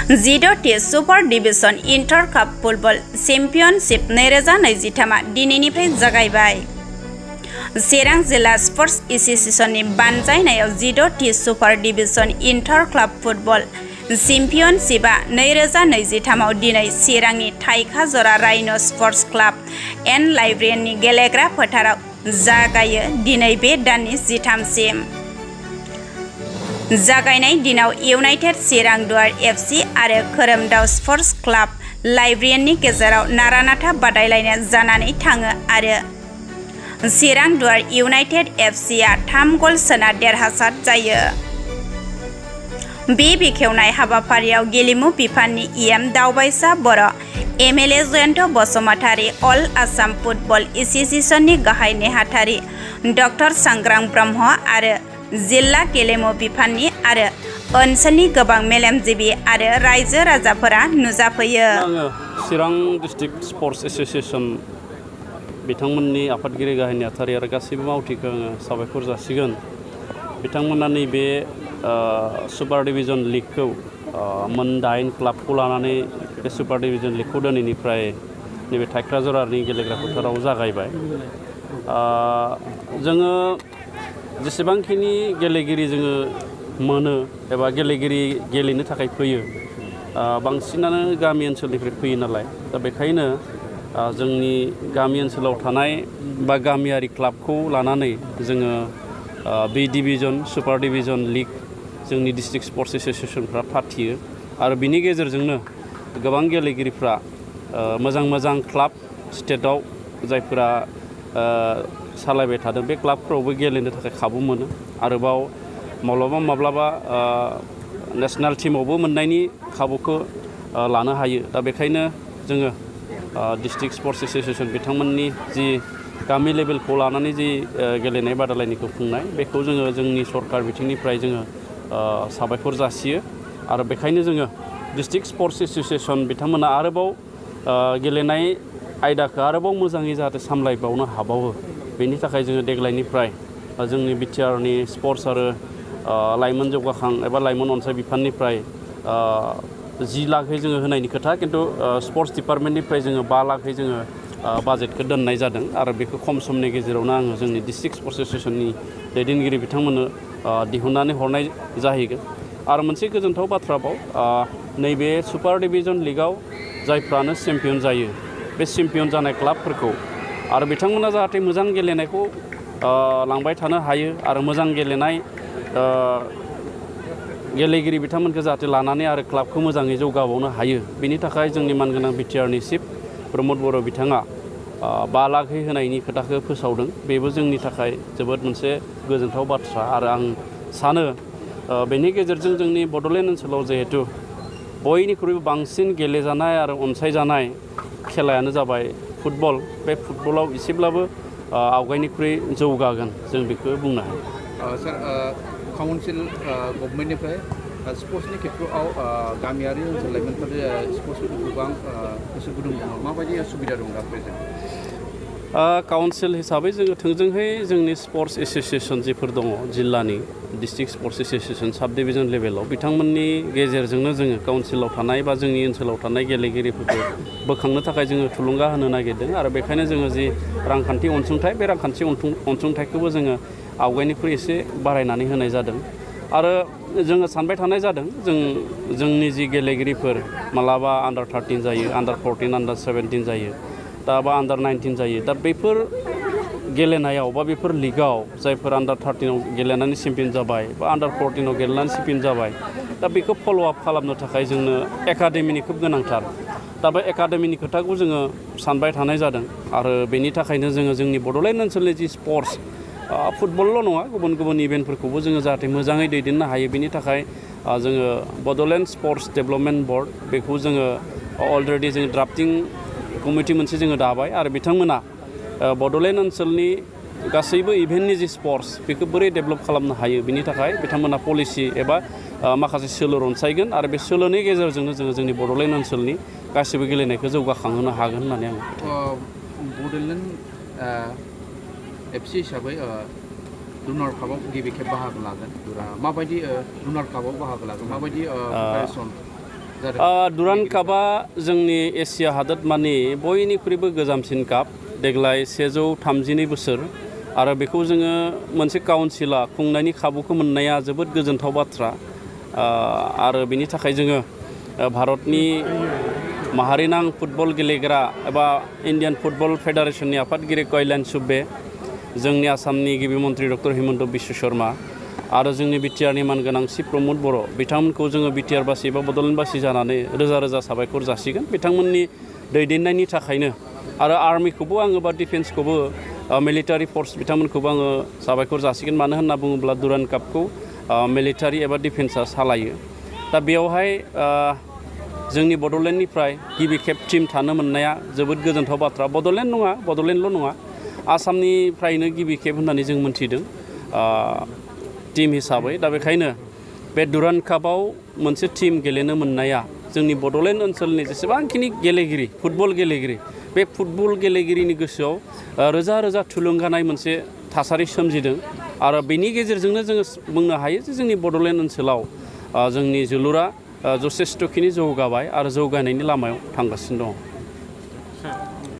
जिद'थि super division inter cup football championship 2023 दिनैनिफ्राय जागायबाय। चिरां जिल्ला स्पर्ट्स एसोसिएशननि बानजायनायाव जिद'थि super division inter club football चेम्पियनशिपआ 2023 दिनै चिरांनि थाइखाजरा राइन' स्पर्ट्स क्लाब एन्ड लाइब्रेरिनि गेलेग्रा फोथाराव जागायो। दिनै बे दाननि 13सिम जागायनाय दिनाव इउनाइटेड चिरां दुवार एफसि आरो खोरोमदाव स्पर्ट्स क्लाब लाइब्रेरिनि गेजेराव नारानाथा बादायलायनाय जानानै थाङो आरो चिरां दुवार इउनाइटेड एफसिआ 3 गल सोना देरहासार जायो। बे बेखेवनाय हाबाफारियाव गेलेमु बिफाननि इएम दावबायसा बर', एमएलए जयन्त बसुमतारी, अल आसाम फुटबल एसोसिएशननि गाहाय नेहाथारि डक्टर सांग्रां ब्रह्म आरो जिल्ला गेलेमु बिफाननि आरो ओनसोलनि गोबां मेलेमजिबि आरो रायजो राजाफोरा नुजाफैयो। आङो चिरां डिस्ट्रिक्ट स्पर्ट्स एसोसिएशन बिथांमोननि आफादगिरि गाहाय नेहाथारि आरो गासैबो मावथिखौ आङो साबायखर जासिगोन। बिथांमोना नैबे सुपार डिभिजन लिगखौ मोन 8 क्लाबखौ लानानै बे सुपार डिभिजन लिगखौ दिनैनिफ्राय नैबे थाइख्राजरानि गेलेग्रा फोथाराव जागायबाय। जोङो जेसेबांखिनि गेलेगिरि जोङो मोनो एबा गेलेगिरि गेलेनो थाखाय फैयो, बांसिनानो गामि ओनसोलनिफ्राय फैयो नालाय, दा बेखायनो जोंनि गामि ओनसोलाव थानाय बा गामियारि क्लाबखौ लानानै जोङो बे डिभिजन सुपार डिभिजन लिग जोंनि डिस्ट्रिक्ट स्पर्ट्स एसोसिएशनफ्रा फाथियो आरो बिनि गेजेरजोंनो गोबां गेलेगिरिफ्रा मोजां मोजां क्लाब स्टेटआव जायफोरा सालायबाय थादों बे क्लाबफोरावबो गेलेनो थाखाय खाबु मोनो। आरोबाव माब्लाबा नेशनेल टीमावबो मोननायनि खाबुखौ लानो हायो। दा बेखायनो जोङो डिस्ट्रिक्ट स्पर्ट्स एसोसिएशन बिथांमोननि जि गामि लेभेलखौ लानानै जि गेलेनाय बादायलायनायखौ खुंनाय, बेखौ जोङो जोंनि सरकार बिथिंनिफ्राय जोङो साबायखर जासियो आरो बेखायनो जोङो डिस्ट्रिक्ट स्पर्ट्स एसोसिएशन बिथांमोना आरोबाव गेलेनाय आयदाखौ आरोबाव मोजाङै जाहाथे सामलायबावनो हाबावो, बेनि थाखाय जोङो देग्लायनिफ्राय जोंनि बिटिआरनि स्पर्ट्स आरो लाइमोन जौगाखां एबा लाइमोन अनसाय बिफाननिफ्राय 10 लाखै जोङो होनायनि खोथा, खिन्थु स्पर्ट्स डिपार्टमेन्टनिफ्राय जोङो 5 लाखै जोङो बाजेटखौ दोननाय जादों आरो बेखौ खम समनि गेजेरावनो आङो जोंनि डिस्ट्रिक्ट स्पर्ट्स एसोसिएशननि दैदेनगिरि बिथांमोननो दिहुननानै हरनाय जाहैगोन। आरो मोनसे गोजोनथाव बाथ्राबाव, नैबे सुपार डिभिजन लिगआव जायफ्रानो चेम्पियन जायो, बे चेम्पियन जानाय क्लाबफोरखौ आरो बिथांमोना जाहाथे मोजां गेलेनायखौ लांबाय थानो हायो आरो मोजां गेलेनाय गेलेगिरि बिथांमोनखौ जाहाथे लानानै आरो क्लाबखौ मोजाङै जौगाबावनो हायो, बेनि थाखाय जोंनि मानगोनां बिटिआरनि चिफ प्रमद बर' बिथाङा 5 लाखै होनायनि खोथाखौ फोसावदों। बेबो जोंनि थाखाय जोबोद मोनसे गोजोनथाव बाथ्रा आरो आं सानो बेनि गेजेरजों जोंनि बड'लेण्ड ओनसोलाव जिहेतु बयनिख्रुइबो बांसिन गेलेजानाय आरो अनसायजानाय खेलायानो जाबाय फुटबल, बे फुटबलाव एसेब्लाबो आवगायनिख्रुइ जौगागोन जों बेखौ बुंनो हायो। सार, काउन्सिल गभर्नमेन्टनिफ्राय स्पर्ट्सनि खेत्रआव गामियारि ओनसोल लाइमोनफोरा स्पर्ट्सखौ गोबां गोसो गुदुं दङ, माबायदि सुबिदा दं दा प्रेजेन्ट? काउन्सिल हिसाबै जोङो थोंजोंहै जोंनि स्पर्ट्स एसोसिएशन जिफोर दङ जिल्लानि डिस्ट्रिक्ट स्पर्ट्स एसोसिएशन साब डिभिजन लेभेलाव, बिथांमोननि गेजेरजोंनो जोङो काउन्सिलाव थानाय बा जोंनि ओनसोलाव थानाय गेलेगिरिफोरखौ बोखांनो थाखाय जोङो थुलुंगा होनो नागिरदों आरो बेखायनो जोङो जि रांखान्थि अनसुंथाइ, बे रांखान्थि अनसुंथाइखौबो जोङो आवगायनिख्रुइ एसे बारायनानै होनाय जादों आरो जोङो सानबाय थानाय जादों जोंनि जि गेलेगिरिफोर मालाबा आन्डार 13 जायो, आन्डार 14, आन्डार 17 जायो, दा बा आन्डार 19 जायो। दा बेफोर गेलेनायाव बा बेफोर लिगाव जायफोर आन्डार 13आव गेलेनानै चेम्पियन जाबाय बा आन्डार 14आव गेलेनानै चेम्पियन जाबाय, दा बेखौ फल' आप खालामनो थाखाय जोंनो एकाडेमिनि खोब गोनांथार। दा बे एकाडेमिनि खोथाखौ जोङो सानबाय थानाय जादों आरो बेनि थाखायनो जोङो जोंनि बड'लेण्ड ओनसोलनि जि स्पर्ट्स, फुटबलल' नङा, गुबुन गुबुन इभेन्टफोरखौबो जोङो जाहाथे मोजाङै दैदेननो हायो, बेनि थाखाय जोङो बड'लेण्ड स्पर्ट्स डेभेलपमेन्ट बर्ड बेखौ जोङो अलरेडि जोङो ड्राफ्टिं कमिटि मोनसे जोङो दाबाय आरो बिथांमोना बड'लेण्ड ओनसोलनि गासैबो इभेन्टनि जि स्पर्ट्स बेखौ बोरै डेभेलप खालामनो हायो, बिनि थाखाय बिथांमोना पलिसि एबा माखासे सोलो रनसायगोन आरो बे सोलोनि गेजेरजोंनो जोङो जोंनि बड'लेण्ड ओनसोलनि गासैबो गेलेनायखौ जौगाखांहोनो हागोन होननानै आं बड'लेण्ड एफसि हिसाबै रुनार कापाव गिबि खेब बाहागो लागोन। माबायदि रुनार कापाव बाहागो लागोन, माबायदि प्रिपारेसन दुरान्ड कापआ जोंनि एसिया हादोरमानि बयनिख्रुइबो गोजामसिन काप देग्लाय 132 बोसोर आरो बेखौ जोङो मोनसे काउन्सिला खुंनायनि खाबुखौ मोननाया जोबोद गोजोनथाव बाथ्रा आरो बिनि थाखाय जोङो भारतनि माहारिनां फुटबल गेलेग्रा एबा इन्डियान फुटबल फेडारेशननि आफादगिरि कल्याण सुब्बे जोंनि आसामनि गिबि मन्त्रि डक्टर हिमन्त बिश्व शर्मा आरो जोंनि बिटिआरनि मानगोनां सि प्रमद बर' बिथांमोनखौ जोङो बिटिआरबासि एबा बड'लेण्डबासि जानानै रोजा रोजा साबायखर जासिगोन बिथांमोननि दैदेननायनि थाखायनो आरो आर्मिखौबो आङो बा डिफेन्सखौबो मिलिटारि फर्स बिथांमोनखौबो आङो साबायखर जासिगोन मानो होनना बुङोब्ला दुरान्ड कापखौ मिलिटारि एबा डिफेन्सआ सालायो दा बेयावहाय जोंनि बड'लेण्डनिफ्राय गिबि खेब टिम थानो मोननाया जोबोद गोजोनथाव बाथ्रा बड'लेण्डल' नङा आसामनिफ्रायनो गिबि खेब होननानै जों मोनथिदों टिम हिसाबै दा बेखायनो बे दुरान्ड कापआव मोनसे टिम गेलेनो मोननाया जोंनि बड'लेण्ड ओनसोलनि जेसेबांखिनि गेलेगिरि फुटबल गेलेगिरि बे फुटबल गेलेगिरिनि गोसोआव रोजा रोजा थुलुंगानाय मोनसे थासारि सोमजिदों आरो बेनि गेजेरजोंनो जोङो बुंनो हायो जे जोंनि बड'लेण्ड ओनसोलाव जोंनि जोलुरा जथेस्थ'खिनि जौगाबाय आरो जौगानायनि लामायाव थांगासिनो दङ